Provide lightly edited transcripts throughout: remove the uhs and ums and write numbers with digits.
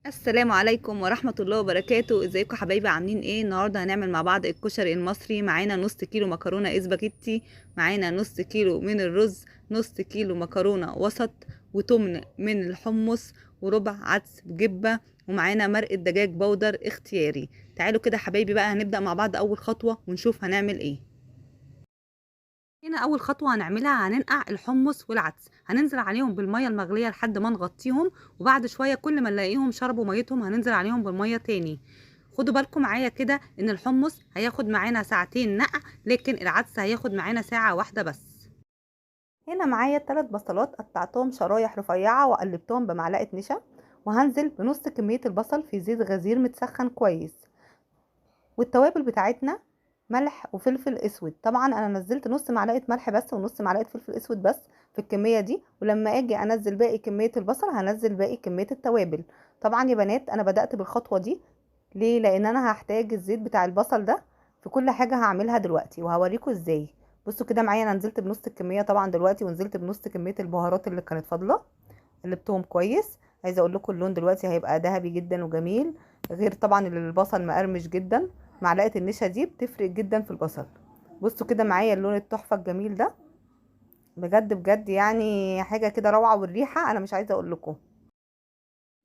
السلام عليكم ورحمة الله وبركاته. ازيكم حبايبي؟ عاملين ايه؟ النهاردة هنعمل مع بعض الكشري المصري. معانا نص كيلو مكرونة اسباجيتي، معانا نص كيلو من الرز، نص كيلو مكرونة وسط، وتمن من الحمص، وربع عدس بجبة، ومعانا مرقة دجاج بودر اختياري. تعالوا كده حبايبي بقى هنبدأ مع بعض اول خطوة ونشوف هنعمل ايه. هنا اول خطوة هنعملها هننقع الحمص والعدس، هننزل عليهم بالمية المغليه لحد ما نغطيهم، وبعد شوية كل ما نلاقيهم شربوا ميتهم هننزل عليهم بالمية تاني. خدوا بالكم معايا كده ان الحمص هياخد معانا ساعتين نقع، لكن العدس هياخد معانا ساعة واحدة بس. هنا معايا 3 بصلات قطعتهم شرايح رفيعة وقلبتهم بمعلقه نشا، وهنزل بنص كمية البصل في زيت غزير متسخن كويس. والتوابل بتاعتنا ملح وفلفل اسود، طبعا انا نزلت نص معلقه ملح بس ونص معلقه فلفل اسود بس في الكمية دي، ولما اجي انزل باقي كمية البصل هنزل باقي كمية التوابل. طبعا يا بنات انا بدات بالخطوه دي ليه؟ لان انا هحتاج الزيت بتاع البصل ده في كل حاجة هعملها دلوقتي وهوريكم ازاي. بصوا كده معايا، انا نزلت بنص الكمية طبعا دلوقتي، ونزلت بنص كمية البهارات اللي كانت فاضلة، قلبتهم كويس. عايزه اقول لكم اللون دلوقتي هيبقى ذهبي جدا وجميل، غير طبعا اللي البصل مقرمش جدا. معلقه النشا دي بتفرق جدا في البصل. بصوا كده معايا اللون التحفة الجميل ده، بجد بجد حاجة كده روعه، والريحه انا مش عايزه اقول لكم.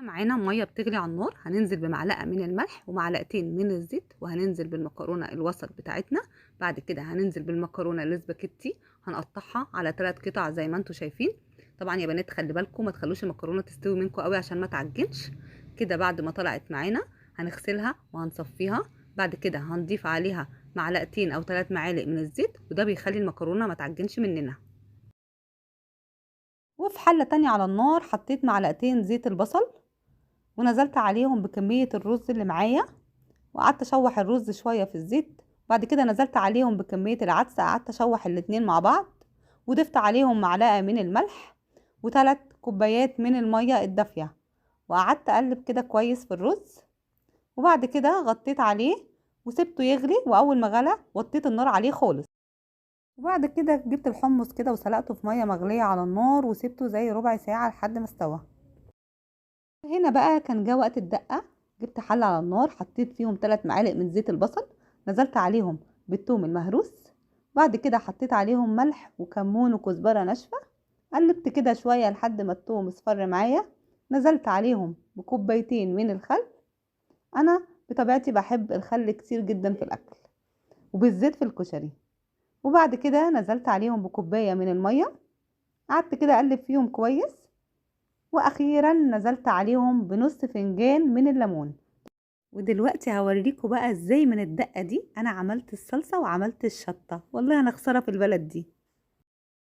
معانا مية بتغلي على النار، هننزل بمعلقه من الملح ومعلقتين من الزيت، وهننزل بالمكرونه الوسط بتاعتنا. بعد كده هننزل بالمكرونه الاسباجيتي، هنقطعها على 3 قطع زي ما انتم شايفين. طبعا يا بنات خلي بالكم ما تخلوش المكرونه تستوي منكم قوي عشان ما تعجنش. كده بعد ما طلعت معانا هنغسلها وهنصفيها. بعد كده هنضيف عليها معلقتين او 3 معالق من الزيت، وده بيخلي المكرونه ما تعجنش مننا. وفي حله تانية على النار حطيت معلقتين زيت البصل، ونزلت عليهم بكمية الرز اللي معايا، وقعدت اشوح الرز شوية في الزيت. بعد كده نزلت عليهم بكمية العدس، قعدت اشوح الاتنين مع بعض، وضفت عليهم معلقه من الملح وثلاث كوبايات من المية الدافيه، وقعدت اقلب كده كويس في الرز. وبعد كده غطيت عليه وسبته يغلي، واول ما غلى وطيت النار عليه خالص. وبعد كده جبت الحمص كده وسلقته في مية مغليه على النار، وسبته زي ربع ساعة لحد ما استوى. هنا بقى كان جه وقت الدقة، جبت حله على النار حطيت فيهم 3 معالق من زيت البصل، نزلت عليهم بالثوم المهروس. بعد كده حطيت عليهم ملح وكمون وكزبره ناشفة، قلبت كده شوية لحد ما الثوم اصفر معايا. نزلت عليهم بكوبايتين من الخل، انا بطبيعتي بحب الخل كتير جدا في الاكل وبالذات في الكشري. وبعد كده نزلت عليهم بكوبايه من المية، قعدت كده اقلب فيهم كويس. واخيرا نزلت عليهم بنص فنجان من الليمون. ودلوقتي هوريكم بقى ازاي من الدقة دي انا عملت الصلصه وعملت الشطه، والله انا خسارة في البلد دي.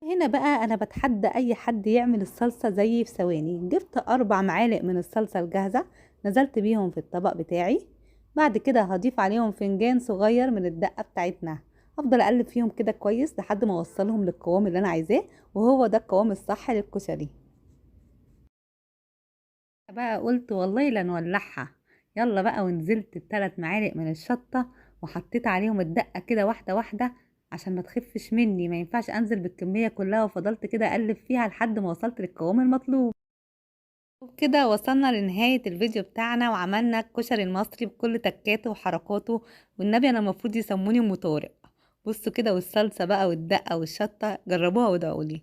هنا بقى انا بتحدى اي حد يعمل الصلصه زيي في ثواني. جبت 4 معالق من الصلصه الجاهزة، نزلت بيهم في الطبق بتاعي. بعد كده هضيف عليهم فنجان صغير من الدقة بتاعتنا، هفضل اقلب فيهم كده كويس لحد ما اوصلهم للقوام اللي انا عايزاه، وهو ده القوام الصح للكشري. بقى قلت والله لا نولعها، يلا بقى. ونزلت ب3 معالق من الشطه وحطيت عليهم الدقة كده واحدة واحدة عشان ما تخفش مني، ما ينفعش انزل بالكمية كلها. وفضلت كده اقلب فيها لحد ما وصلت للقوام المطلوب. وبكده وصلنا لنهاية الفيديو بتاعنا، وعملنا الكشري المصري بكل تكاته وحركاته. والنبي انا المفروض يسموني ام طارق. بصوا كده، والصلصه بقى والدقه والشطه، جربوها وادعولي.